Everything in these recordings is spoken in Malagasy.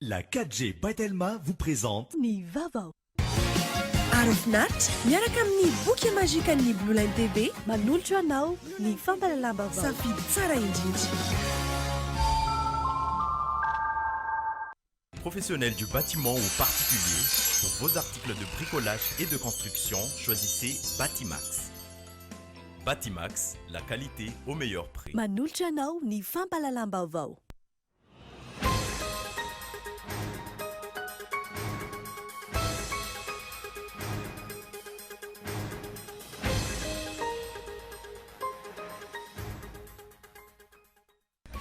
La 4G by Telma vous présente. Ny vaovao. Aro finaritra miaraka amin'ny boky magikan'ny Blue Line TV manolotra anao ny fampahalalam-baovao. Safidy tsara indrindra. Professionnels du bâtiment ou particulier, pour vos articles de bricolage et de construction, choisissez Batimax. Batimax, la qualité au meilleur prix. Manolotra anao ny fampahalalam-baovao.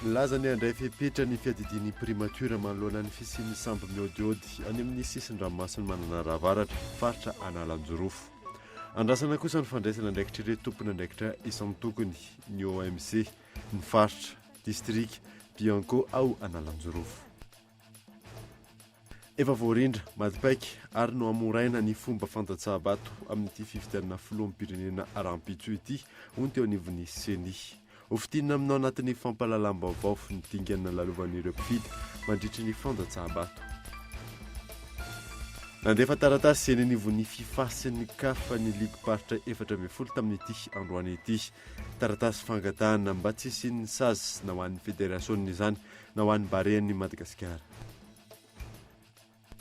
Milaza ny handray fepetra ny fiadidian'ny Primature manoloana ny fisian'ny sambo mihaodihaody any amin'ny sisin-dranomasin'i Mananara Avaratra, faritra Analanjirofo. Andrasana kosa ny fandraisana andraikitr'ireo tompon'andraikitra isan-tokony, ny OMC, ny faritra, distrika, Bianco ao Analanjirofo. Efa voarindra, maty paika ary nohamoraina ny fomba fandatsaha-bato amin'ity fifidianana filoham-pirenena rahampitso ity, hoy ny teo anivon'ny Ceni. Ho fintinina aminao anatin'ny fampahalalam-baovao ny dingana lalovan'ireo mpifidy mandritry ny fandatsaha-bato. Nandefa taratasy eny anivon'ny Fifa sy ny Caf ny ligim-paritra 14 tamin'ity androany ity. Taratasy fangatahana mba tsy hisian'ny sazy na ho an'ny federasionina izany na ho an'ny Barean'i Madagasikara.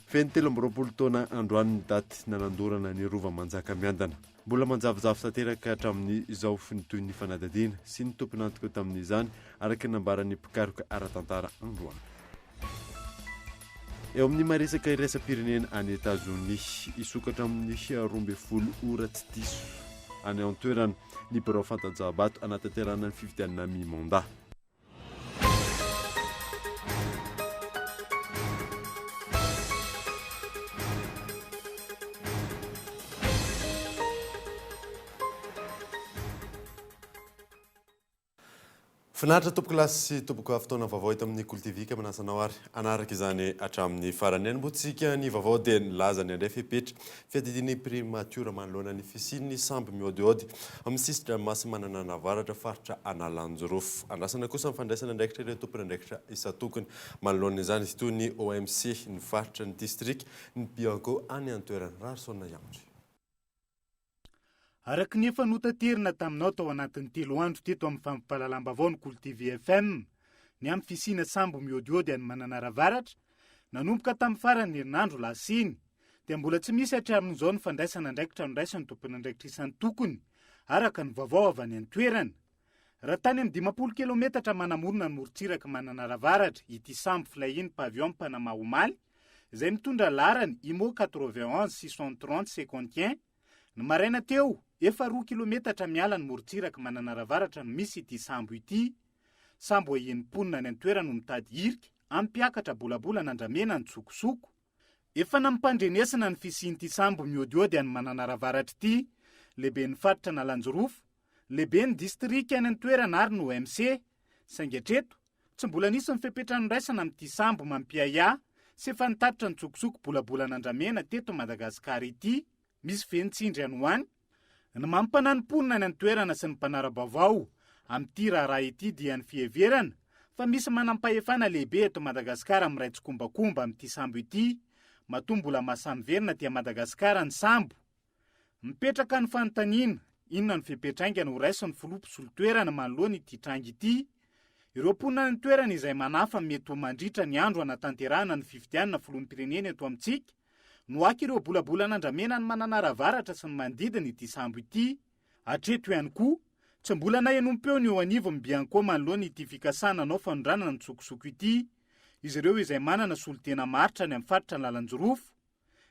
Feno 23 taona androany ny daty nanandorana ny Rova Manjakamiadana. Mbola manjavozavo tanteraka hatramin'izao ny tohin'ny fanadihadiana sy ny tompon'antoka tamin'izany, araka ny nambaran'ny mpikaroka ara-tantara androany. Eo amin'ny maresaka iraisam-pirenena any Etazonia, hisokatra amin'ny 12 ora tsy diso any an-toerana ny birao fantanjaha-bato hanatanterahana ny fifidianana mi-mandat. Finaritra tompoko lahy sy tompoko vavy fotoana vaovao eto amin'ny Kolo TV ka manasa anao ary hanaraka izany hatramin'ny farany. Hanombohantsika ny vaovao dia nilaza ny handray fepetra fiadidian'ny Primatiora manoloana ny fisian'ny sambo mihaodihaody amin'ny sisin-dranomasin'i Avaratra faritra Analanjirofo. Andrasana kosa ny fandraisana andraikitra ireo tompon'andraikitra isan-tokony manoloana izany toy ny OMC, ny faritra, ny distrika, ny Bianco any an-toerana. Raharisaona Iandry. Araka ny efa notaterina taminao tao anatin'ny telo andro teto amin'ny fampahalalam-baovao ny Kolo TV FM ny amin'ny fisiana sambo mihaodihaody any Mananara Avaratra nanomboka tamin'ny faran'ny herinandro lasa iny dia mbola tsy misy hatramin'izao ny fandraisana andraikitra noraisin'ny tompon'andraikitra isan-tokony araka ny vaovao avy any an-toerana. Raha tany amin'ny 50 kilometatra manamorona ny morontsirak'i Mananara Avaratra ity sambo Flying Pavillon Panama omaly, izay mitondra laharana Imo 91 630 51, ny maraina teo, efa roa kilometatra miala ny morontsirak'i Mananara Avaratra no misy ity sambo ity. Sambo ahian'ny mponina any an-toerana ho mitady hirika hampiakatra bolabolana andramena an-tsokosoko. Efa nampandrenesana ny fisian'ity sambo mihodihody any Mananara Avaratra ity, lehiben'ny faritra Analanjirofo, lehiben'ny distrika any an-toerana ary ny OMC. Saingy hatreto, tsy mbola nisy ny fepetra noraisana amin'ity sambo mampiahiahy sy efa nitatitra nitsokosoko bolabolan'andramena teto Madagasikara ity. Misy ve ny tsindry any ho any? Ny mampanahy ny mponina any an-toerana sy ny mpanara-baovao amin'ity raharaha ity dia ny fiheverana fa misy manam-pahefana lehibe eto Madagasikara miray tsikombakomba amin'ity sambo ity matoa mbola mahasahy miverina aty Madagasikara ny sambo. Mipetraka ny fanontaniana, inona no fepetra haingana ho raisin'ny filoha mpisolo toerana manoloana ity tranga ity? Ireo mponina any an-toerana izay manahy fa mety ho mandritra ny andro hanatanterahana ny fifidianana filoham-pirenena eto amintsika no haka ireo bolabolan'andramena any Mananara Avaratra sy ny manodidina ity sambo ity. Hatreto ihany koa, tsy mbola nahenoam-peo ny eo anivon'ny Bianco manoloana ity fikasana hanao fanondranana an-tsokosoko ity. Izy ireo izay manana solontena maharitra any amin'ny faritra Analanjirofo.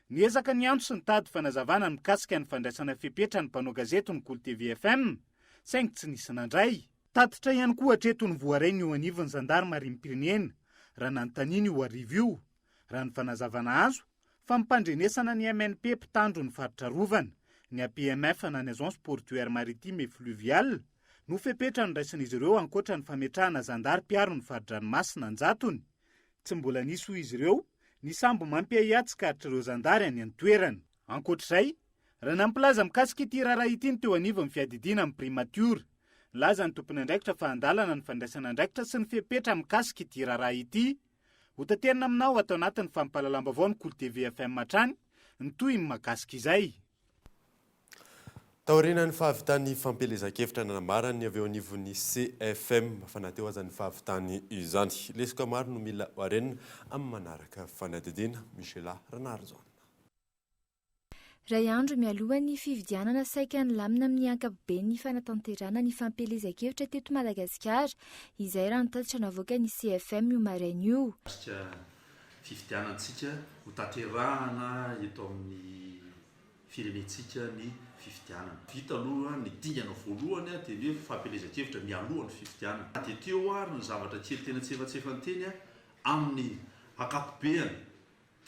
Niezaka niantso sy nitady fanazavana mikasika ny fandraisana fepetra ny mpanao gazety ny Kolo TV FM, saingy tsy nisy nandray. Tatitra ihany koa hatreto ny voarain'ny eo anivon'ny zandarimariam-pirenena raha nanontaniana io hariva io. Raha ny fanazavana azo, fampandrenesana ny MNP mpitandro ny faritra arovana, ny APMF na ny Agence Portuaire Maritime et Fluviale, no fepetra noraisin'izy ireo ankoatra ny fametrahana zandary mpiaro ny fari-dranomasina an-jatony. Tsy mbola nisy hoy izy ireo ny sambo mampiahiahy tsikaritr'ireo zandary any an-toerana. Ankoatra izay, raha nampilaza mikasika ity raharaha ity ny teo anivon'ny fiadidiana amin'ny primatiora, nilaza ny tompon'andraikitra fa andalana ny fandraisana andraikitra sy ny fepetra mikasika ity raharaha ity. Hotaterina aminao ato anatin'ny fampahalalam-baovao ny Kolo TV FM hatrany ny tohiny mahakasika izay. Taorian'ny fahavitan'ny fampielezan-kevitra nanambarany avy eo anivon'ny CFM fa na teo aza ny fahavitany izany, lesoka maro no mila hoarenina amin'ny manaraka fanadihadiana. Michela Ranarijaona. Iray andro mialohan'ny fifidianana saika nilamina amin'ny ankapobeny ny fanatanterahana ny fampielezan-kevitra teto Madagasikara, izay raha ny tatitra navoakan'ny CFM io maraina io. Mikasika fifidianantsika ho tanterahana eto amin'ny firenentsika ny fifidianana. Vita aloha ny dingana voalohany dia ny hoe fampielezan-kevitra mialoha ny fifidianana. Na dia teo ary ny zavatra kely teny antsefatsefany teny amin'ny ankapobeany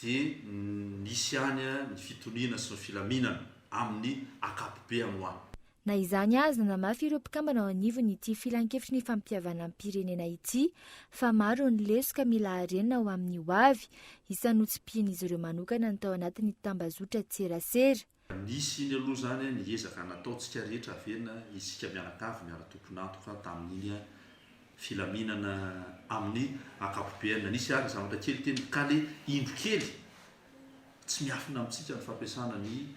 dia nisy ihany ny fitoniana sy ny filaminana amin'ny ankapobeany ho ahy. Na izany aza, nanamafy ireo mpikambana ao anivon'ity filankevitry ny fampihavanam-pirenena ity fa maro ny lesoka mila harenina ho amin'ny ho avy. Isan'ny notsipihin'izy ireo manokana ny tao anatin'ny tambazotran-tserasera. Nisy iny aloha izany ny ezaka nataontsika rehetra averina isika mianakavy miara-tompon'antoka tamin'iny filaminana amin'ny ankapobeany. Na nisy ary ny zavatra kely teny ka le indro kely tsy miafina amintsika ny fampiasana ny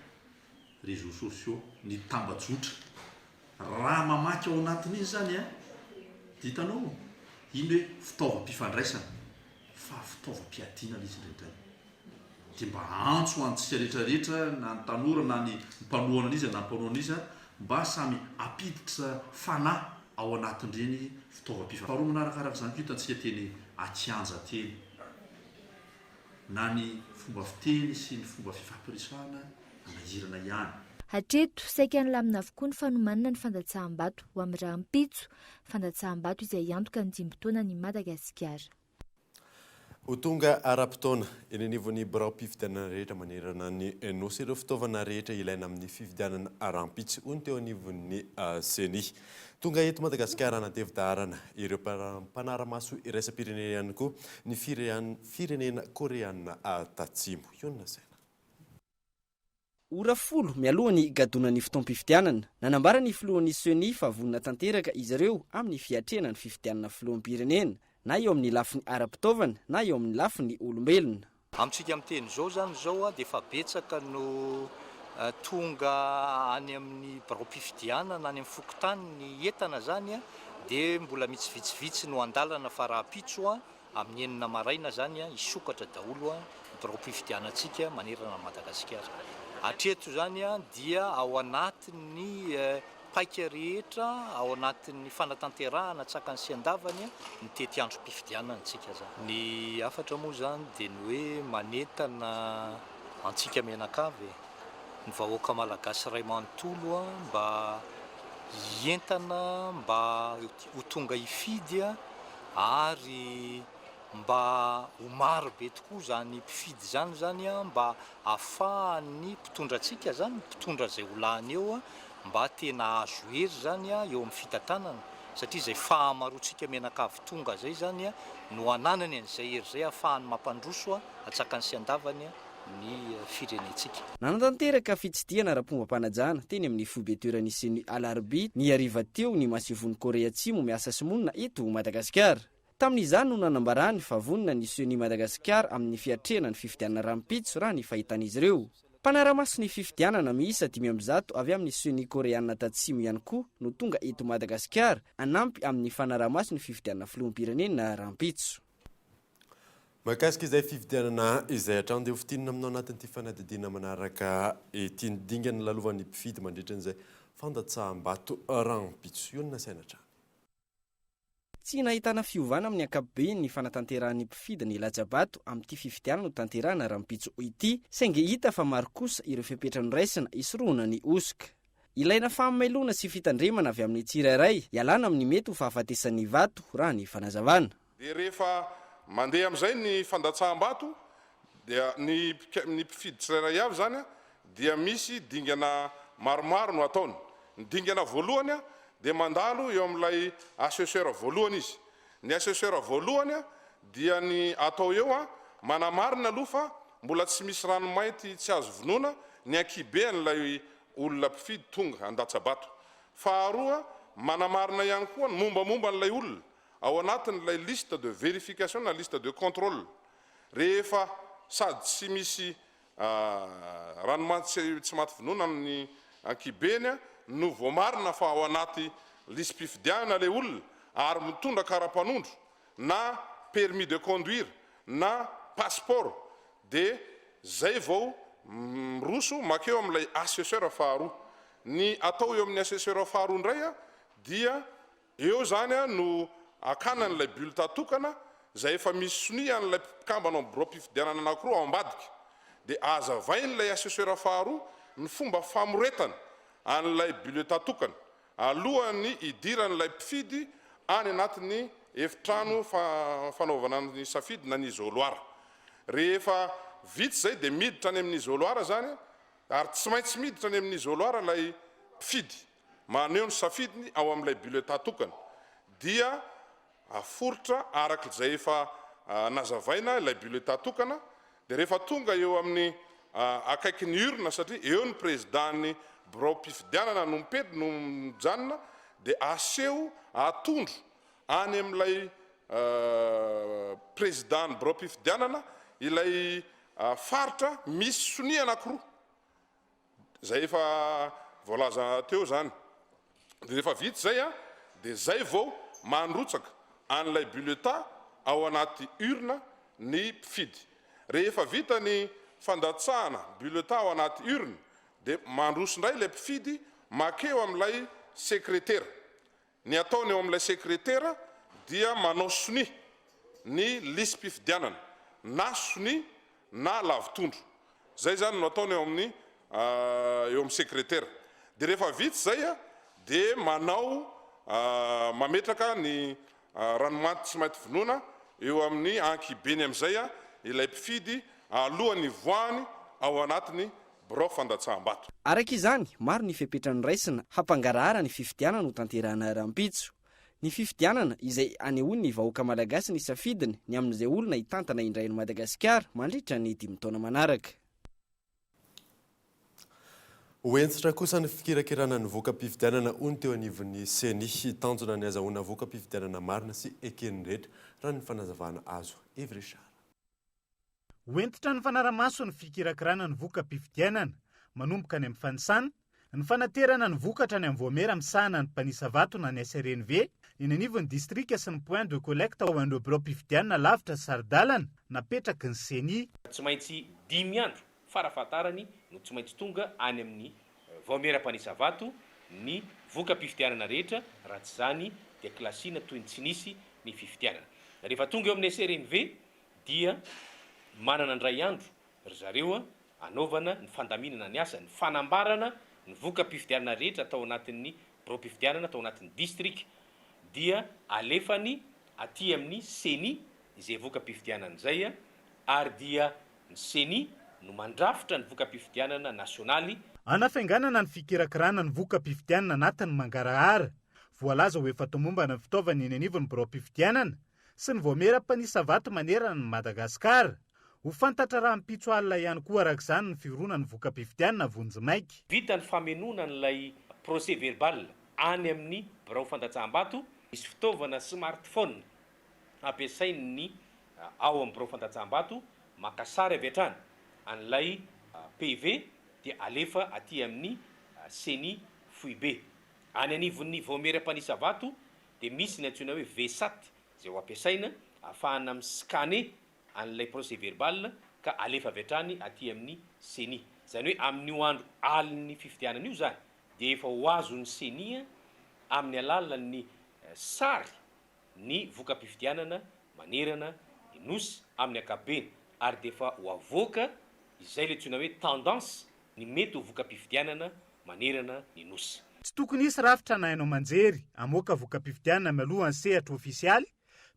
réseaux sociaux, ny tambajotra. Raha mamaky ao anatin'iny izany dia hitanao iny hoe fitaovam-pifandraisana fa fitaovam-piadiana ilay izy indraindray. Dia mba antso ho antsika rehetra rehetra na ny tanora na ny mpanohana an'iza na mpanohana an'iza mba samy hampiditra fanahy ao anatin'ireny fitaovam-pifa. Faharoa manarakaraka izany koa hitantsika teny an-kianja teny na ny fomba fiteny sy ny fomba fifampiresahana nanahirana ihany. Hatreto, saika nilamina avokoa ny fanomanana ny fandatsaham-bato ho amin'ny rahampitso, fandatsaham-bato izay hiantoka ny dimy taonan'i Madagasikara. Ho tonga ara-potoana eny anivon'ny biraom-pifidianana rehetra manerana ny Nosy ireo fitaovana rehetra ilaina amin'ny fifidianana rahampitso, hoy ny teo anivon'ny Ceni. Tonga eto Madagasikara hanatevin-daharana ireo mpanara-maso iraisam-pirenena ihany koa ny firenena Koreana Tatsimo. Ionona Saina. Ora 10 mialoha ny higadonan'ny fotoam-pifidianana, nanambara ny filohan'ny Ceni fa vonona tanteraka izy ireo amin'ny fiatrehana ny fifidianana filoham-pirenena, na eo amin'ny lafiny ara-pitaovana na eo amin'ny lafiny olombelona. Amintsika miteny izao izany izao dia efa betsaka no tonga any amin'ny biraom-pifidianana, any amin'ny fokontany ny entana izany dia mbola misy vitsivitsy no an-dalana fa rahampitso Amin'ny 6 maraina izany hisokatra daholo ny biraom-pifidianantsika manerana an'i Madagasikara. Hatreto izany dia ao anatin'ny paika rehetra, ao anatin'ny fanatanterahana an-tsakany sy an-davany ny tetiandrom-pifidianantsika izany. Ny hafatra moa izany dia ny hoe manentana antsika mianakavy e, ny vahoaka malagasy iray manontolo mba hientana, mba ho tonga hifidy ary mba ho maro be tokoa izany mpifidy izany izany mba ahafahan'ny mpitondra antsika izany, mpitondra izay ho lany eo mba tena hahazo hery izany eo amin'ny fitantanana satria izay fahamaroantsika mianakavy tonga izay izany no ananany an'izay hery izay ahafahany mampandroso antsakany sy andavany ny firenentsika. Nanatanteraka fitsidihana ara-pombam-panajana teny amin'ny foibe toeran'ny Ceni Alarobia ny hariva teo ny masoivohon'i Korea Atsimo miasa sy monina eto Madagasikara. Tamin'izany no nanambarany fa vonona ny Ceni Madagasikara amin'ny fiatrehana ny fifidianana rahampitso raha ny fahitan'izy ireo. Mpanara-maso ny fifidianana miisa 105 avy amin'ny Ceni Koreana Tatsimo ihany koa no tonga eto Madagasikara hanampy amin'ny fanaraha-maso ny fifidianana filoham-pirenena rahampitso. Mahakasika izay fifidianana izay hatrany dia ho fintinina aminao anatin'ity fanadihadiana manaraka ity ny dingana lalovan'ny mpifidy mandritra an'izay fandatsaham-bato rahampitso. Io no nasaina hatrany. Tsy nahitana fiovana amin'ny ankapobeny ny fanatanterahan'ny mpifidy ny latsa-bato amin'ity fifidianana ho tanterahina rahampitso ity, saingy hita fa maro kosa ireo fepetra noraisina hisorohana ny hosoka. Ilaina fahamailona sy fitandremana avy amin'ny tsirairay hialana amin'ny mety ho fahafatesan'ny vato, raha ny fanazavana. Dia rehefa mandeha amin'izay ny fandatsaham-bato dia ny ny mpifidy tsirairay avy izany dia misy dingana maromaro no ataony. Ny dingana voalohany dia mandalo eo amin'ilay assesseur voalohany izy. Ny assesseur voalohany dia ny atao eo manamarina aloha fa mbola tsy misy ranomainty tsy azo vonoina ny ankihibean'ilay olona mpifidy tonga handatsa-bato. Faharoa, manamarina ihany koa ny mombamomba an'ilay olona ao anatin'ilay liste de vérification na liste de contrôle. Rehefa sady tsy misy ranomantsy tsy maty vonoina amin'ny ankibeny no voamarina fa ao anaty lisi-pifidianana ilay olona ary mitondra kara-panondro na permis de conduire na passeport dia zay vao miroso makeo amin'ilay assesseur faharoa. Ny atao eo amin'ny assesseur faharoa indray dia Eo izany no hakana an'ilay bulletin tokana izay efa misy sonia an'ilay mpikambana ao amin'ny biraom-pifidianana anankiroa ao ambadika. Dia hazavain'ilay assesseur faharoa ny fomba famoretana an'ilay bulletin tokana alohan'ny hidiran'ilay mpifidy any anatin'ny efitrano fanaovana ny safidy na ny isoloir. Rehefa vita izay dia miditra any amin'ny isoloir izany ary tsy maintsy miditra any amin'ny isoloir ilay mpifidy. Maneho ny safidiny ao amin'ilay bulletin tokana dia aforitra araka izay efa nazavaina ilay bulletin tokana dia rehefa tonga eo amin'ny akaikin'ny urne satria eo ny président-n'ny biraom-pifidianana no mipety no mijanona dia aseho atondro any amin'ilay président-n'ny biraom-pifidianana ilay faritra misy sonia anankiroa. Zay efa voalaza teo zany. De rehefa vita zay an, de zay vao mandrotsaka an'ilay bulletin ao anaty urne ny mpifidy. Rehefa vita ny fandatsahana bulletin ao anaty urne de mandroso indray ilay mpifidy makeo amin'ilay sekretera. Ny ataony eo amin'ilay sekretera dia manao sonia ny lisi-pifidianana, na sonia na lavotondro. Izay izany no ataony eo amin'ny eo amin'ny sekretera. Dia rehefa vita izay dia manao mametraka ny ranomanty tsy mainty vonoina eo amin'ny ankihibeny amin'izay ilay mpifidy alohan'ny hivoahany ao anatin'ny birao fandatsaham-bato. Araka izany, maro ny fepetra noraisina hampangarahara ny fifidianana hotanterahina rahampitso. Ny fifidianana izay anehoan'ny vahoaka malagasy ny safidiny ny amin'izay olona hitantana indray an'i Madagasikara mandritra ny dimy taona manaraka. Ho hentitra kosa ny fikirakirana ny voka-pifidianana hoy ny teo anivon'ny Ceni. Tanjona ny hazahoana voka-pifidianana marina sy eken'ny rehetra, raha ny fanazavana azo. Yves Richard. Ho hentitra ny fanara-maso ny fikirakirana ny voka-pifidianana, manomboka any amin'ny fanisana, ny fanaterana ny vokatra any amin'ny vaomiera misahana ny mpanisa vato na ny SRNV, eny anivon'ny distrika sy ny point de collecte ho an'ireo biraom-pifidianana lavitra sy saro-dalana napetraky ny Ceni. Tsy maintsy dimy andro farafahatarany no tsy maintsy tonga any amin'ny vaomiera mpanisa vato ny voka-pifidianana rehetra, raha tsy izany dia kilasiana toy ny tsy nisy ny fifidianana. Rehefa tonga eo amin'ny SRNV dia manana indray andro ry zareo anaovana ny fandaminana ny asa, ny fanambarana ny voka-pifidianana rehetra tao anatin'ny biraom-pifidianana tao anatin'ny distrika dia alefany aty amin'ny ceni izay voka-pifidianana izay ary dia ny ceni no mandrafitra ny voka-pifidianana nasionaly. Hanafainganana ny fikirakirana ny voka-pifidianana anatin'ny mangarahara. Voalaza ho efa tomombana ny fitaovana eny anivon'ny biraom-pifidianana sy ny vaomiera mpanisa vato manerana an'i Madagasikara. Ho fantatra rahampitso alina ihany koa araka izany ny fironan'ny voka-pifidianana vonjimaika. Vita ny famenoana an'ilay procès verbal any amin'ny birao fandatsaham-bato, misy fitaovana smartphone ampiasain'ny ao amin'ny birao fandatsaham-bato maka sary avy hatrany an'ilay PV dia alefa aty amin'ny Ceni foibe. Any anivon'ny vaomiera mpanisa vato dia misy ny antsoina hoe VSAT izay ho ampiasaina ahafahana mi-scanner an'ilay procès verbal ka alefa avy hatrany aty amin'ny Ceni. Izany hoe amin'io andro alin'ny fifidianana io izany dia efa ho azon'ny Ceni amin'ny alalan'ny sary ny voka-pifidianana manerana ny Nosy amin'ny ankapobeny ary dia efa ho avoaka izay ilay antsoina hoe tendance ny mety ho voka-pifidianana manerana ny Nosy. Tsy tokony hisy rafitra na haino aman-jery hamoaka voka-pifidianana mialoha ny sehatra ofisialy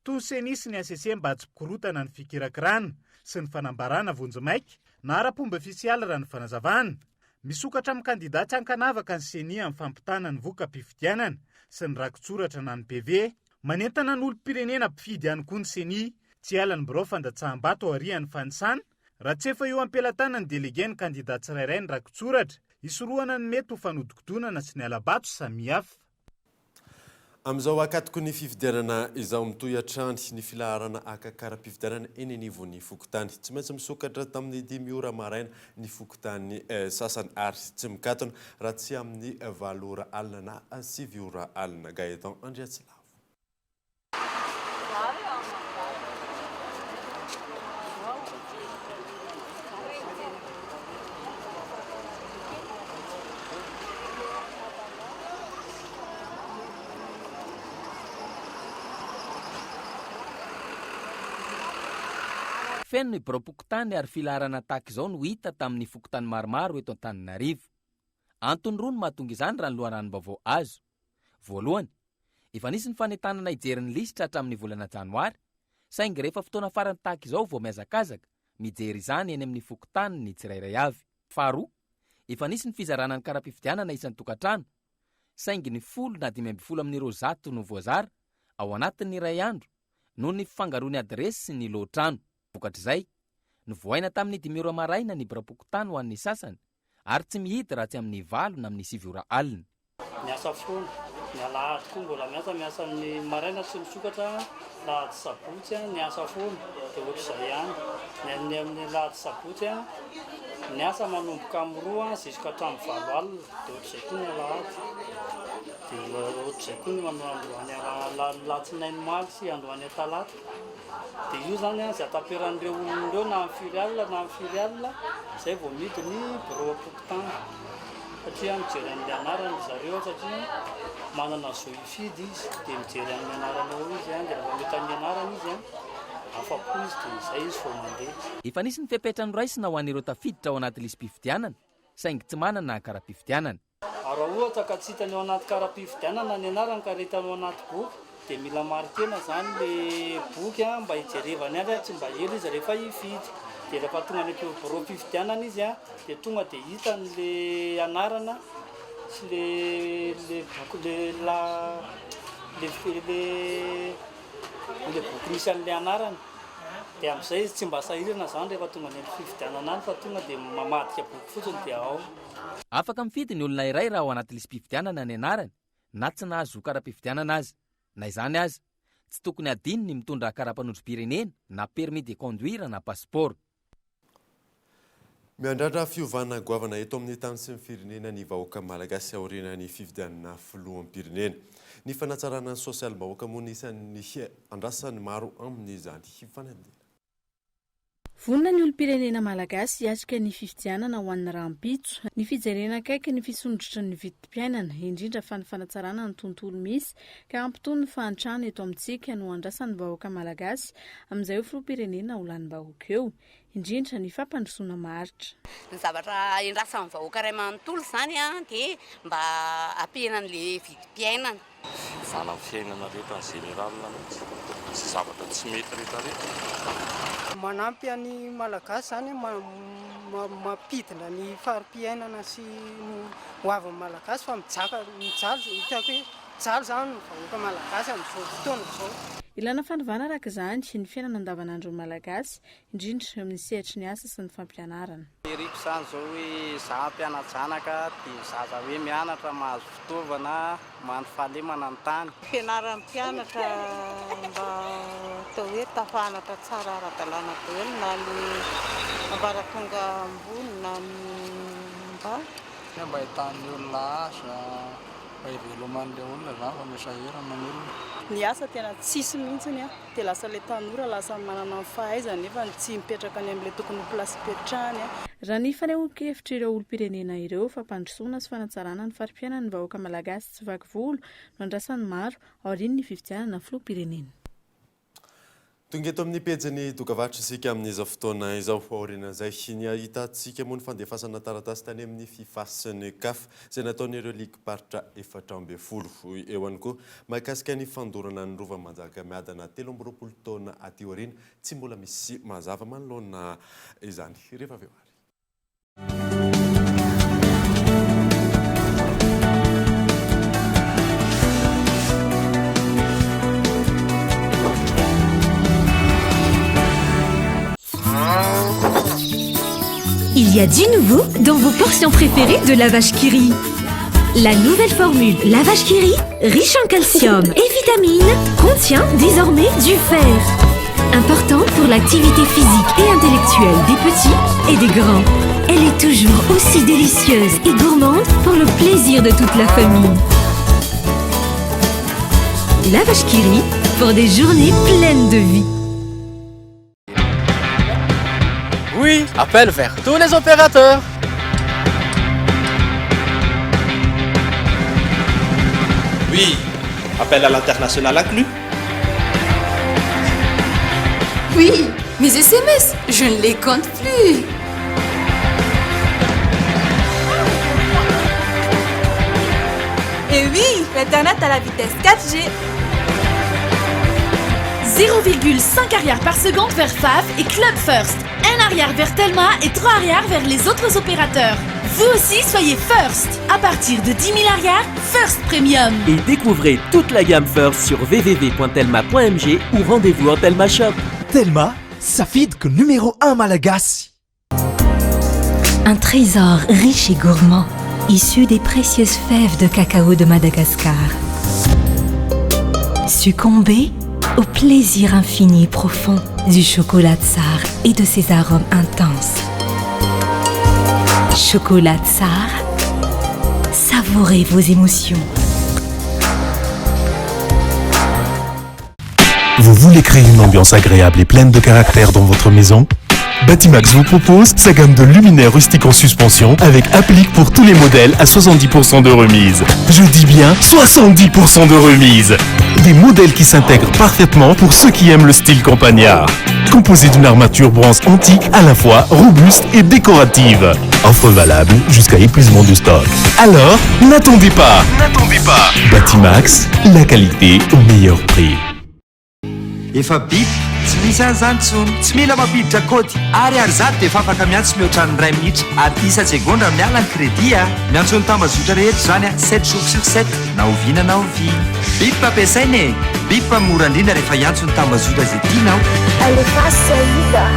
toy ny Ceni sy ny hcc mba tsy mpikorontana ny fikirakirana sy ny fanambarana vonjimaika na ara-pomba ofisialy raha ny fanazavana. Misokatra amin'ny kandida tsy ankanavaka ny Ceni amin'ny fampitana ny voka-pifidianana sy ny rakitsoratra na ny PV. Manentana ny olom-pirenena mpifidy ihany koa ny Ceni tsy hiala ny birao fandatsaham-bato aorian'ny fanisana Raha tsy efa eo am-pelatanan'ny delege ny kandida tsirairay ny rakitsoratra, hisorohana ny mety ho fanodikodonana sy ny hala-bato samihafa. Amin'izao ankatoky ny fifidianana izao, mitohy hatrany ny filaharana haka kara-pifidianana eny anivon'ny fokontany. Tsy maintsy misokatra tamin'ny dimy ora maraina ny fokontany sasany ary tsy mikatona raha tsy amin'ny valo ora alina na sivy ora alina. Gaëtan Andriatsilavo. Feno ny biraom-pokontany ary filaharana tahaka izao no hita tamin'ny fokontany maromaro eto Antananarivo. Antony roa no mahatonga izany raha ny loharanom-baovao azo. Voalohany, efa nisy ny fanentanana hijery ny lisitra hatramin'ny volana janoary, saingy rehefa fotoana farany tahaka izao vao mihazakazaka mijery izany eny amin'ny fokontany ny tsirairay avy. Faharoa, efa nisy ny fizarana ny kara-pifidianana isan-tokantrano, saingy ny folo na 15 amin'ireo 100 no voazara ao anatin'ny iray andro noho ny fifangaroan'ny adiresy sy ny lohatrano. Vokatr'izay, novohaina tamin'ny dimy ora maraina ny biraom-pokontany ho an'ny sasany ary tsy mihidy raha tsy amin'ny valo na amin'ny sivy ora alina. Miasa foana, ny alahady koa mbola miasa, miasa ny maraina tsy misokatra, lahady sabotsy miasa foana dia ohatr'izay ihany, ny an'ny amin'ny alahady sabotsy miasa manomboka amin'ny roa jusqu'à hatramin'ny valo alina dia ohatr'izay koa ny alahady, dia ohatr'izay koa ny manao androany alatsinainy omaly sy androany talata. Dia io zany an, izay ataperan'ireo olona ireo na amin'ny firy alina na amin'ny firy alina, izay vao mihidy ny biraom-pokontany. Satria mijery an'ilay anarany ry zareo satria manana zo hifidy izy, dia mijery amin'ny anarany ao izy an, dia rehefa mety amin'ny anarany izy an, afa-po izy dia izay izy vao mandeha. Efa nisy ny fepetra noraisina ho an'ireo tafiditra ao anaty lisi-pifidianana saingy tsy manana kara-pifidianana. Ary raha ohatra ka tsy hitany ao anaty kara-pifidianana ny anarany ka hitany ao anaty boky dia mila marikena izany le boky mba hijerevany azy tsy mba ela izy rehefa hifidy. Dia rehefa tonga any am-biraom-pifidianana izy dia tonga dia hitany le anarana sy le le boky le la le le le boky misy an'le anarana. Dia amin'izay izy tsy mba sahirana izany rehefa tonga any amin'ny fifidianana any fa tonga dia mamadika boky fotsiny dia ao. Afaka mifidy ny olona iray raha ao anaty lisi-pifidianana ny anarany na tsy nahazo kara-pifidianana aza. Na izany aza, tsy tokony hadino ny mitondra kara-panondrom-pirenena na permis de conduire na passeport. Miandrandra fiovana goavana eto amin'ny tany sy ny firenena ny vahoaka malagasy aorianan'ny fifidianana filoham-pirenena. Ny fanatsarana ny sosialim-bahoaka moa no isan'ny andrasan'ny maro amin'izany fanadinana. Vonona ny olom-pirenena malagasy hiatrika ny fifidianana ho an'ny rahampitso. Ny fijerena akaiky ny fisondrotry ny vidim-piainana, indrindra fa ny fanatsarana ny tontolo misy ka hampitony ny fahantrana eto amintsika no andrasan'ny vahoaka malagasy amin'izay ho filoham-pirenena ho lanim-bahoaka eo. Indrindra ny fampandrosoana maharitra. Ny zavatra endrasan'ny vahoaka iray manontolo izany dia mba hampihena an'ilay vidim-piainana. Fiovana amin'ny fiainana rehetra en général mihitsy, sy zavatra tsy mety rehetra rehetra. Manampy an'ny Malagasy izany mampidina ny fari-piainana sy ny ho avin'ny Malagasy fa mijaka mijaly hitako hoe mijaly izany ny vahoaka Malagasy amin'izao fotoana izao. Ilana fanovana araka izany ny fiainana andavanandron'ny Malagasy, indrindra eo amin'ny sehatry ny asa sy ny fampianarana. Iriko izany izao hoe za mpiana-janaka dia zaza hoe mianatra mahazo fitaovana, mandry fahalemana ny tany. Fianaran'ny mpianatra mba atao hoe tafanatra tsara ara-dalàna daholo na ny ambaratonga ambony na ny ambany. Mba ahitan'ny olona asa, mba hiveloman'ilay olona izany fa miha-sahirana ny olona. Ny asa tena tsisy mihitsiny an, dia lasa ilay tanora lasa manana ny fahaizany nefa tsy mipetraka any amin'ilay tokony ho place ipetrahany an. Raha ny fanehoan-kevitr'ireo olom-pirenena ireo, fampandrosoana sy fanatsarana ny fari-piainan'ny vahoaka malagasy tsy vaky volo no andrasan'ny maro aorian'ny fifidianana filoham-pirenena. Tonga eto amin'ny pejin'ny dokavarotra isika amin'izao fotoana izao. Aorian'izay ny ahitantsika moa ny fandefasana taratasy tany amin'ny Fifa sy ny Caf izay nataon'ireo ligim-paritra 14. Eo ihany koa mahakasika ny fandorana ny Rova Manjakamiadana 23 taona aty aoriana, tsy mbola misy mazava manoloana izany. Rehefa avy eo ary. Il y a du nouveau dans vos portions préférées de la vache qui rit. La nouvelle formule lavage Kiri, riche en calcium et vitamines, contient désormais du fer. Important pour l'activité physique et intellectuelle des petits et des grands. Elle est toujours aussi délicieuse et gourmande pour le plaisir de toute la famille. Lavash Kiri pour des journées pleines de vie. Oui, appel vers tous les opérateurs. Oui, appel à l'international inclus. Oui, mes SMS, je ne les compte plus. Et oui, l'internet à la vitesse 4G. 0,5 arrière par seconde vers FAF et Club First. 1 arrière vers Telma et 3 arrière vers les autres opérateurs. Vous aussi, soyez First. À partir de 10 000 arrières, First Premium. Et découvrez toute la gamme First sur www.telma.mg ou rendez-vous en Telma Shop. Telma, safidiko numéro 1 malagasy. Un trésor riche et gourmand, issu des précieuses fèves de cacao de Madagascar. Succombez au plaisir infini et profond du chocolat tsar et de ses arômes intenses. Chocolat tsar, savourez vos émotions. Vous voulez créer une ambiance agréable et pleine de caractère dans votre maison Batimax vous propose sa gamme de luminaires rustiques en suspension avec applique pour tous les modèles à 70% de remise. Je dis bien 70% de remise. Des modèles qui s'intègrent parfaitement pour ceux qui aiment le style campagnard. Composé d'une armature bronze antique à la fois robuste et décorative. Offre valable jusqu'à épuisement du stock. Alors, n'attendez pas. N'attendez pas. Batimax, la qualité au meilleur prix. Efa bip, tsy misy an'izany intsony, tsy mila mampiditra kaody, ariary 100 dia efa afaka miantso mihoatra ny iray minitra ary isa-tsegondra miala ny crédit a! Miantso ny tambazotra rehetra izany a, sept jours sur sept, na oviana na oviana. Bip ampiasaina e! Bip mora indrindra rehefa hiantso ny tambazotra izay tianao. Alefaso Saïd a!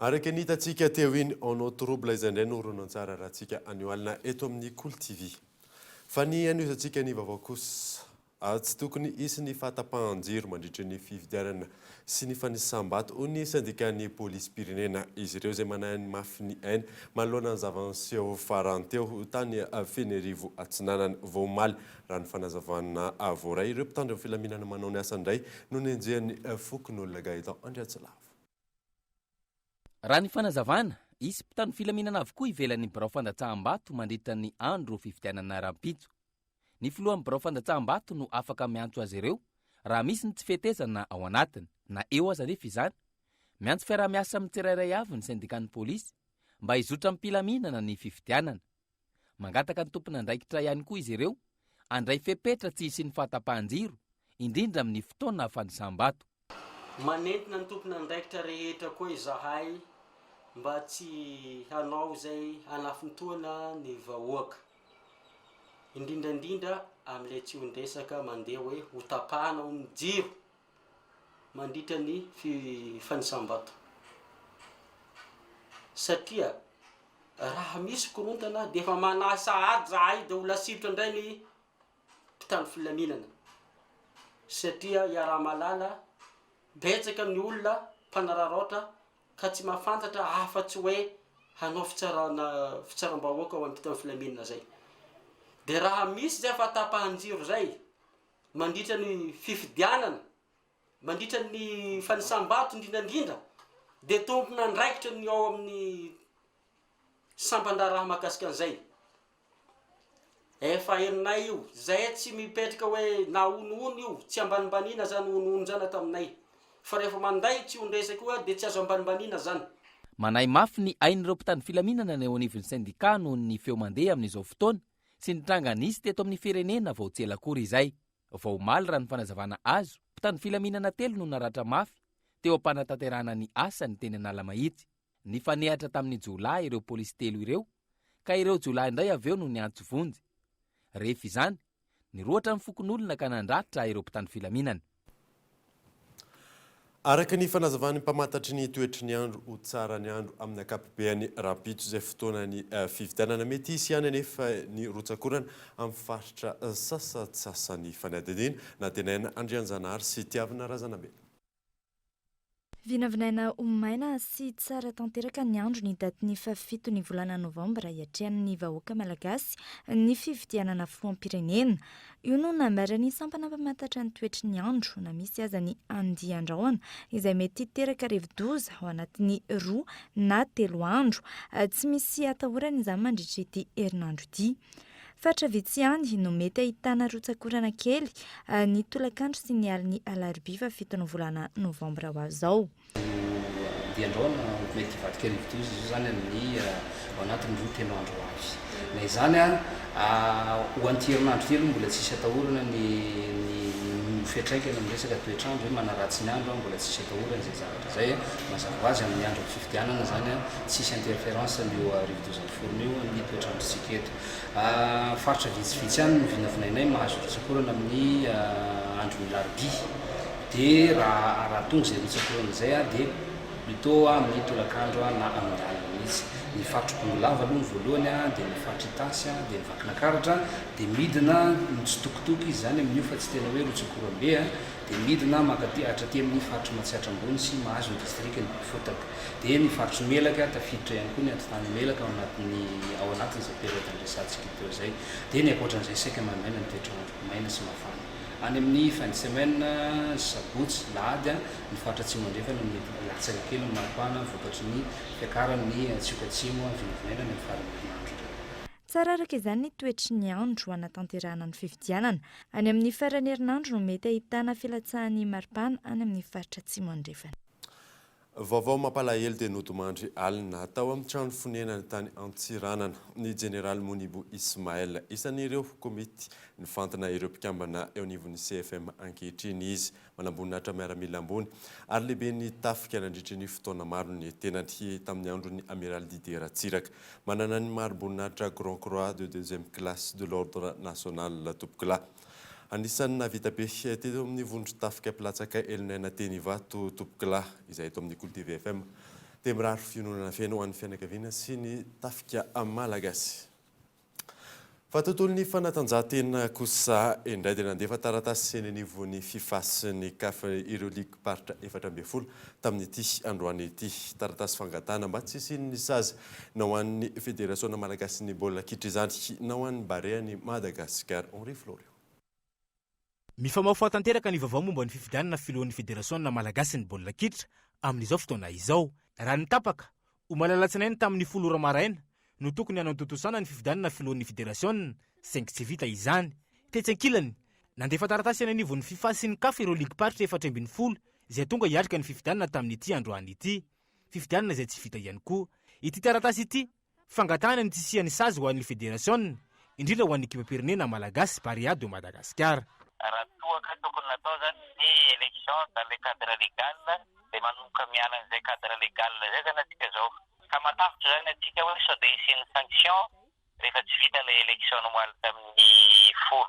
Araka ny hitantsika teo iny Ono Trouble izay indray no horonantsary arahantsika anio alina eto amin'ny Kolo TV. Fa ny hanohizantsika ny vaovao kosa. Tsy tokony hisy ny fahatapahan-jiro mandritra ny fifidianana sy ny fanisam-bato, hoy ny sendikan'ny polisim-pirenena. Izy ireo izay manahy ny mafy ny ainy manoloana ny zava-niseho farany teo tany Fenerivo Atsinanana vao omaly. Raha ny fanazavana voaray, ireo mpitandro ny filaminana manao ny asany indray no nenjehan'ny fokonolona Gaëtan Andriatsilavo. Raha ny fanazavana, hisy mpitandro filaminana avokoa ivelan'ny birao fandatsaham-bato mandritra ny andro fifidianana rahampitso. Ny filohan'ny birao fandatsaham-bato no afaka miantso azy ireo raha misy ny tsy fetezana ao anatiny. Na eo aza anefa izany, miantso fiaraha-miasa amin'ny tsirairay avy ny sendikan'ny polisy mba hizotra am-pilaminana ny fifidianana. Mangataka ny tompon'andraikitra ihany koa izy ireo handray fepetra tsy hisian'ny fahatapahan-jiro, indrindra amin'ny fotoana fanisam-bato. Manentana ny tompon'andraikitra rehetra koa izahay mba tsy hanao izay hanafintohina ny vahoaka, indrindra indrindra amin'ilay tsion-dresaka mandeha hoe ho tapahana hono ny jiro mandritra ny fanisam-bato satria raha misy korontana dia efa manahy sahady zahay dia ho lasibatra indray ny mpitandro filaminana satria iaraha-mahalala betsaka ny olona mpanararaotra ka tsy mahafantatra afa-tsy hoe hanao fitsarana fitsaram-bahoaka ho an'ny mpitandro filaminana zay. De raha misy zay fahatapahan-jiro zay mandritra ny fifidianana, mandritra ny fanisam-bato indrindra indrindra de tompon'andraikitra ny ao amin'ny sampan-draharaha mahakasika an'izay. Efa henonay io, zay tsy mipetraka hoe na honohono io, tsy ambanimbaniana zany honohono zany ato aminay, fa rehefa manday tsy hondresaka io de tsy azo ambanimbaniana zany. Manahy mafy ny ain'ireo mpitandro filaminana ny eo anivon'ny sendikà noho ny feo mandeha amin'izao fotoana sy ny tranga nisy teto amin'ny firenena vao tsy ela akory izay. Vao omaly raha ny fanazavana azo, mpitandro filaminana telo no naratra mafy teo am-panatanterahana ny asany teny Analamahitsy. Nifanehatra tamin'ny jiolahy ireo polisy telo ireo ka ireo jiolahy indray avy eo no niantso vonjy. Rehefa izany, nirohotra ny fokonolona ka nandratra ireo mpitandro filaminana. Araka ny fanazavan'ny mpamantatry ny toetry ny andro, ho tsara ny andro amin'ny ankapobeany rahampitso izay fotoanan'ny fifidianana. Mety hisy ihany anefa ny rotsak'orana amin'ny faritra sasantsasany. Fanadihadiana Nantenaina Andrianjanahary sy Tiavina Razanambelo. Vinavinaina ho maina sy tsara tanteraka ny andro ny datin'ny fahafito ny volana novambra hiatrehan'ny vahoaka malagasy ny fifidianana filoham-pirenena. Io no nambaran'ny sampana mpamantatra ny toetry ny andro na misy aza ny andian-drahona izay mety hiteraka rivodoza ao anatin'ny roa na telo andro. Tsy misy atahorana izany mandritra ity herinandro ity. Faritra vitsy ihany no mety ahitana rotsak'orana kely ny tolakandro sy ny alin'ny alarobia fahafiton'ny volana novambra ho avy izao. Io andian-drahona mety hivadika rivodoza izy io izany amin'ny ao anatin'ny roa telo andro ho avy. Na izany ho an'ity herinandro ity aloha mbola tsisy atahorana ny ny ho fiantraikany amin'ny resaka toetr'andro hoe manaratsy ny andro, mbola tsisy atahorana izay zavatra izay. Mazava ho azy amin'ny andron'ny fifidianana izany Tsy hisy interference io rivodoza miforona io amin'ny toetr'androntsika eto. Faritra vitsivitsy ihany no vinavinainay mahazo rotsak'orana amin'ny andron'ny alarobia. Dia raha raha tonga izay rotsak'orana izay dia plutôt amin'ny tolakandro na amin'ny alina mihitsy. Ny faritr'i Bongolava aloha ny voalohany dia ny faritr'i Itasy dia ny Vakinakaratra dia midina mitsitokotoko izy izany amin'io fa tsy tena hoe rotsak'oram-be dia midina mankaty hatraty amin'ny faritr'i Matsiatra Ambony sy mahazo ny distrikan'i Befotaka. Dia ny faritr'i Melaka, tafiditra ihany koa ny antontany Melaka ao anatin'ny ao anatin'izay période niresahantsika teo izay. Dia ny ankoatran'izay saika maimaina ny toetr'andro, maina sy mafana. Any amin'ny fin de semaine, sabotsy, lahady, ny faritra atsimo andrefana no mety hilatsaka kely ny maripana vokatry ny fiakaran'ny tsioka atsimo vinavinaina any amin'ny faran'ny herinandro. Tsara araka izany ny toetry ny andro hanatanterahana ny fifidianana. Any amin'ny faran'ny herinandro no mety ahitana filatsahan'ny maripana any amin'ny faritra atsimo andrefana. Vaovao mampalahelo dia nodimandry alina tao amin'ny trano fonenany tany Antsiranana ny Jeneraly Munibu Ismael. Isan'ireo komity nifantina ireo mpikambana eo anivon'ny CFM ankehitriny izy. Manamboninahitra miaramila ambony ary lehiben'ny tafika nandritry ny fotoana maro ny tenany tamin'ny andron'ny Amiraly Didier Ratsiraka. Manana ny mari-boninahitra Grand Croix de deuxième classe de l'Ordre national tompokolahy. Anisan'ny nahavita be teto amin'ny vondron-tafika mpilatsaka elon'aina teny Ivato tompokolahy izay eto amin'ny Kolo TV FM dia mirary fiononana feno ho an'ny fianakaviana sy ny tafika malagasy. Fa tontolon'ny fanatanjahantena kosa indray dia nandefa taratasy eny anivon'ny Fifa sy ny Caf ireo ligim-paritra 14 tamin'ity androany ity. Taratasy fangatahana mba tsy hisian'ny sazy na ho an'ny Federasiona malagasin'ny baolina kitra izany na ho an'ny Barean'i Madagasikara. Henri Florio. Mifamahofaho tanteraka ny vaovao momba ny fifidianana filohan'ny Federasiona malagasin'ny baolina kitra amin'izao fotoana izao. Raha ny tapaka, omaly alatsinainy tamin'ny folo ora maraina no tokony hanatontosana ny fifidianana filohan'ny federasiona, saingy tsy vita izany. Tetsy ankilany, nandefa taratasy eny anivon'ny Fifa sy ny Caf ireo ligim-paritra 14 izay tonga hiatrika ny fifidianana tamin'ity androany ity. Fifidianana izay tsy vita ihany koa. Ity taratasy ity, fangatahana ny tsy hisian'ny sazy ho an'ny federasiona, indrindra ho an'ny ekipam-pirenena malagasy Barea de Madagascar. Raha toa ka tokony natao zany ny élection dans le cadre légal dia manomboka miala an'izay cadre légal zay zany atsika zao. Ka matahotra zany atsika hoe sao dia hisian'ny sanction rehefa tsy vita ilay élection omaly tamin'ny folo.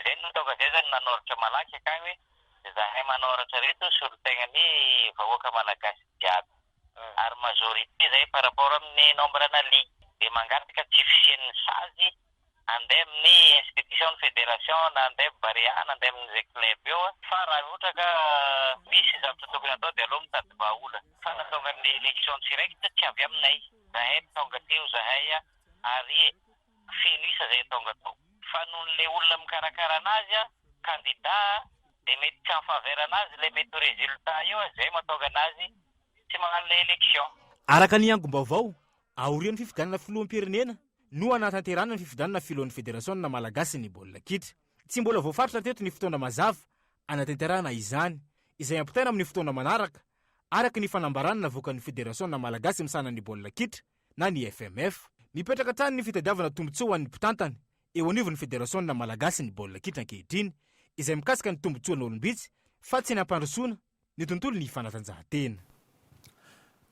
Zay no tonga zay zany nanoratra malaky akagny hoe zahay manoratra reto solontegnan'ny vahoaka malagasy jiaby ary majorité zay par rapport amin'ny nombre ana ligue de mangataka tsy fisian'ny sazy andeha amin'ny institution ny fédération na andeha Barea na andeha amin'izay club eo fa raha ohatra ka misy zavatra tokony atao de aleo mitady vahaolana fa nahatonga ny élection tsy raikitra tsy avy aminay zahay tonga teo zahay ary feno isa zay tonga tao fa noho le olona mikarakara anazy a candidat de mety tsy en faveur anazy le mety ho résultat eo a zay mahatonga anazy tsy magnano le élection. Araka ny angom-baovao, aorian'ny fifidianana filoham-pirenena no hanatanterahana ny fifidianana filohan'ny federasiona malagasin'ny baolina kitra. Tsy mbola voafaritra hatreto ny fotoana mazava hanatanterahana izany, izay hampitaina amin'ny fotoana manaraka, araka ny fanambarana navoakan'ny federasiona malagasy misahana ny baolina kitra na ny FMF. Mipetraka hatrany ny fitadiavana tombontsoa ho an'ny mpitantana eo anivon'ny federasiona malagasin'ny baolina kitra ankehitriny, izay mikasika ny tombontsoan'olom-bitsy fa tsy ny hampandrosoana ny tontolon'ny fanatanjahantena.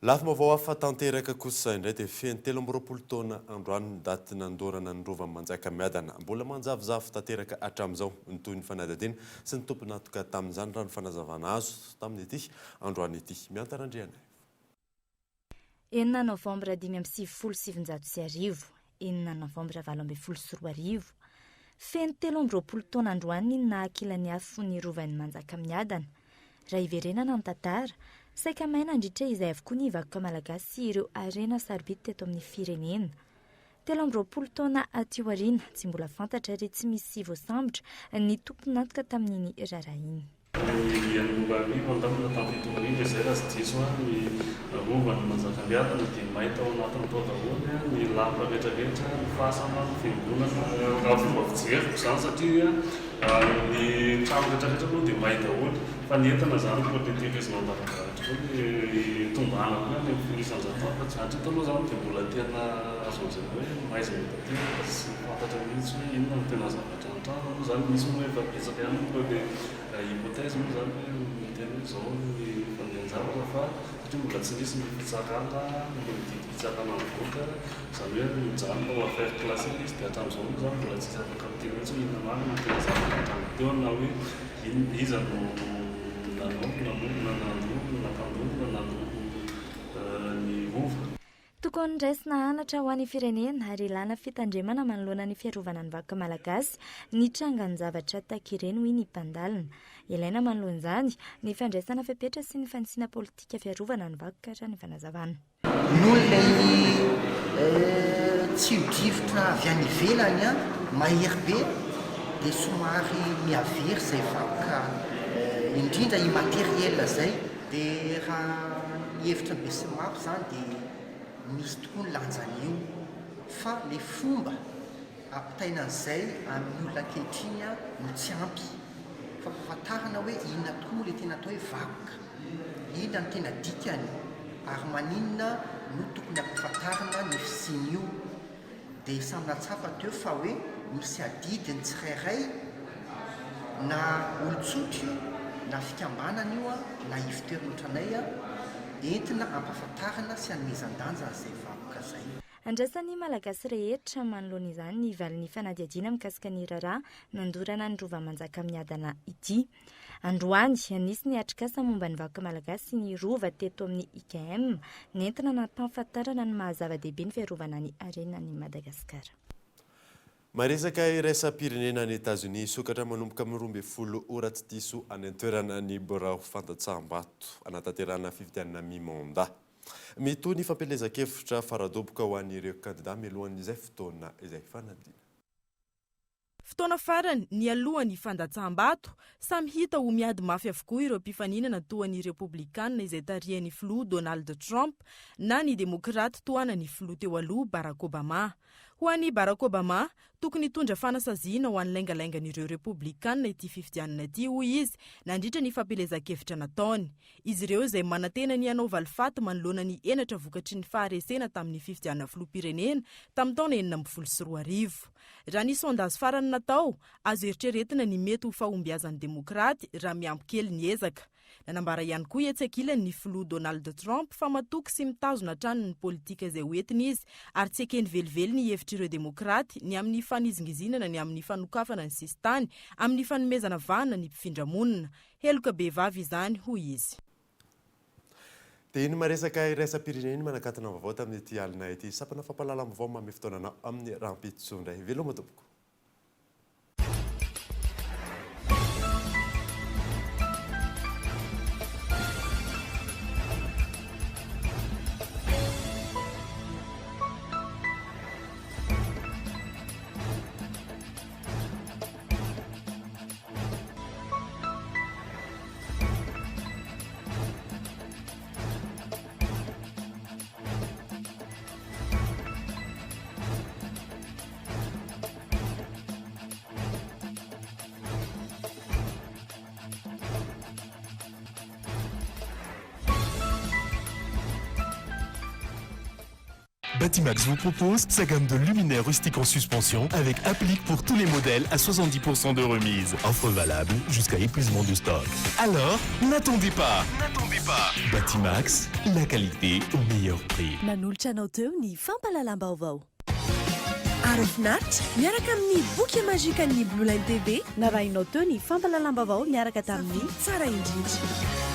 Lafim-baovao hafa tanteraka kosa indray dia feno 23 taona androany ny daty nandorana ny Rovan'i Manjakamiadana. Mbola manjavozavo tanteraka hatramin'izao ny tohin'ny fanadihadiana sy ny tompon'antoka tamin'izany raha ny fanazavana azo tamin'ity androany ity. Mianta Randrianaivo. Enina novambra 1995, enina novambra 2018, Feno 23 taona androany ny naha-kilan'ny afo ny Rovan'i Manjakamiadana. Raha hiverenana ny tantara, saika may nandritra izay avokoa ny vakoka malagasy sy ireo harena sarobidy teto amin'ny firenena. 23 taona aty aoriana, tsy mbola fantatra ary tsy misy voasambotra ny tompon'antoka tamin'iny raharaha iny. Ny an'ny 2000 angamba na tamin'ny 2007 izay raha tsy diso aho, ny Rovan'i Manjakamiadana dia may tao anatiny tao daholo ny lapa rehetra rehetra, ny fasana, ny fiangonana. Raha fomba fijeriko izany satria ny trano rehetra rehetra aloha dia may daholo fa ny entana izany koa ilay tehirizina ao Andavadrahitra koa ny tombanako hoe any amin'ny folo isan-jato any fa tsy hatreto aloha izany dia mbola tena azo lazaina hoe maizina tanteraka sy tsy fantatra mihitsy hoe inona no tena zavatra nitranga moa izany. Misy moa efa betsaka ihany moa ilay hypothèse moa izany hoe miteny hoe izao ny fandehan-javatra fa satria mbola tsy nisy ny fitsarana ny didim-pitsarana nivoaka. Izany hoe mijanona ho affaire classée ilay izy dia hatramin'izao moa izany mbola tsisy afaka miteny mihitsy hoe inona marina no tena zavatra nitranga teo na hoe inona, iza no nanao, namono na nandoro, nampandoro na nandoro ny rova. Tokony raisina anatra ho an'ny firenena ary ilana fitandremana manoloana ny fiarovana ny vahoaka malagasy ny trangan-javatra tahaka ireny hoy ny mpandalina. Ilaina manoloana izany ny fandraisana fepetra sy ny fanisiana politika fiarovana ny vakoka raha ny fanazavana. Noho ilay tsio-drivotra avy any ivelany mahery be dia somary mihavery izay vakoka indrindra immatériel izay. Dia raha ny hevitry ny besinimaro izany dia misy tokoa ny lanjan'io fa ilay fomba ampitaina an'izay amin'ny olona ankehitriny no tsy ampy. Fampahafantarana hoe inona tokoa moa ilay tena atao hoe vakoka. Inona no tena dikany ary maninona no tokony hampahafantarina ny fisian'io? Dia samy nahatsapa teo fa hoe misy adidy ny tsirairay na olon-tsotra io na fikambanana io na ivon-toerana ohatranay entina hampahafantarina sy hanomezan-danja an'izay vakoka izay. Andrasan'ny Malagasy rehetra manoloana izany ny valin'ny fanadihadiana mikasika ny raharaha nandorana ny Rova Manjakamiadana ity. Androany, nisy ny atrikasa momba ny vahoaka malagasy sy ny Rova teto amin'ny IKM, nentina nampahafantarana ny maha zava-dehibe ny fiarovana ny harenan'i Madagasikara. Maresaka iraisam-pirenena any Etazonia, Hisokatra manomboka amin'ny 12 ora tsy diso any an-toerana ny birao fandatsaham-bato hanatanterahana fifidianana mi-mandat. Mitohy ny fampielezan-kevitra faradoboka ho an'ireo kandida mialohan'izay fotoana izay fanadinana. Fotoana farany nialoha ny fandatsaham-bato, samy hita ho miady mafy avokoa ireo mpifaninana toa ny Repoblikanina izay tarihan'ny filoha Donald Trump na ny Demokraty tohanan'ny filoha teo aloha Barack Obama. Ho an'i Barack Obama, tokony hitondra fanasaziana ho an'ny laingalaingan'ireo Repoblikanina ity fifidianana ity, hoy izy nandritra ny fampielezan-kevitra nataony. Izy ireo izay manantena ny hanao valifaty manoloana ny henatra vokatry ny faharesena tamin'ny fifidianana filoham-pirenena tamin'ny taona 2016. Raha ny sondage farany natao, azo eritreretina ny mety ho fahombiazan'ny Demokraty raha miampy kely ny ezaka. Nanambara ihany koa etsy ankilany ny filoha Donald Trump fa matoky sy mitazona hatrany ny politika izay ho entiny izy ary tsy ekeny velively ny hevitr'ireo Demokraty ny amin'ny fanizingizinana ny amin'ny fanokafana ny sisintany amin'ny fanomezana vahana ny mpifindra monina. Heloka bevava izany, hoy izy. Dia iny maresaka iraisam-pirenena iny manakatona vaovao tamin'ity alina ity. Sampana fampahalalam-baovao manome fotoana anao amin'ny rahampitso indray. Veloma tompoko. Batimax vous propose sa gamme de luminaires rustiques en suspension avec applique pour tous les modèles à 70% de remise. Offre valable jusqu'à épuisement du stock. Alors, n'attendez pas. N'attendez pas. Batimax, la qualité au meilleur prix. Nanolotra anao teo ny fampahalalam-baovao. Aro finaritra miaraka amin'ny boky magikan'ny Blue Line TV. Narahinao teo ny fampahalalam-baovao niaraka tamin'ny tsara indrindra.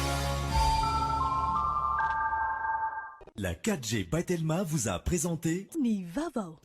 La 4G by Telma vous a présenté Ny vaovao.